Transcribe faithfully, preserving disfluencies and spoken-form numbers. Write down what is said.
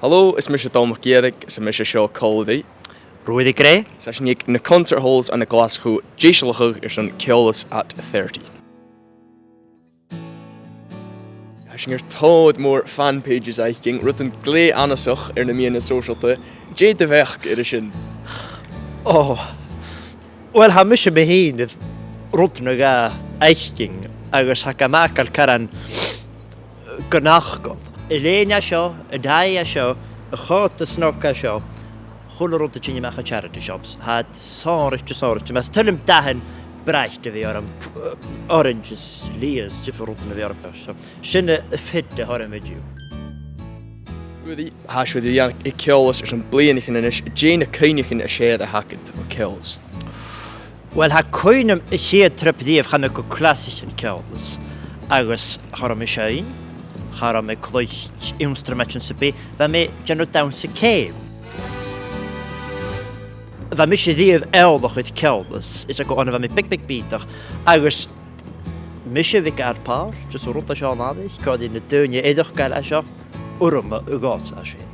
Halò, is mise Dòmhnall MacGèarraidh, is mise seo còmhla ri Ruairidh Gray. Is sinn aig na Concert Halls ann an Glaschu, deisealachadh airson Ceòlas at thirty. Tha sinn air tòrr mòr fan pages fhaicinn, rudan glè annasach air na meadhanan sòisealta. Dè do bheachd air a sin? Ò, uill, tha mise mi fhìn air rud no dhà fhaicinn agus tha e gam fhàgail caran gun fhacal. A' lèine seo, an taigh seo, a' chòta snog seo, a h-uile rud a' tighinn a-mach à charity shops. Tha iad sònraichte, sònraichte. Mas toil leam dathan bràite a bhith orm, oranges, liaths, diofar rudan a bhith orm. So, sin a, a' fhìrinn a th' orm an-diugh. Ruairidh, tha sibh air a bhith ann an Ceòlas airson bliadhnaichean a-nis, dè na cuimhneachain as fheàrr a th' agad o Cheòlas? Uill, tha cuimhn' agam a' chiad trip a-riamh a chaidh mi gu clasaichean Ceòlas, agus cha robh mi a' seinn, cha robh mi a' cluich ionnsramaidean sam bith, bha mi a' dèanamh dannsa ceum. Bha mise a-riamh eòlach air Ceòlas, is e gu, on a bha mi beag, beag bìodach, agus mise, Mhic Arpair, just an rud a tha seo an-àbhaist, còmhla ri na daoine eireachdail a tha seo, urram a ghabhas a sin.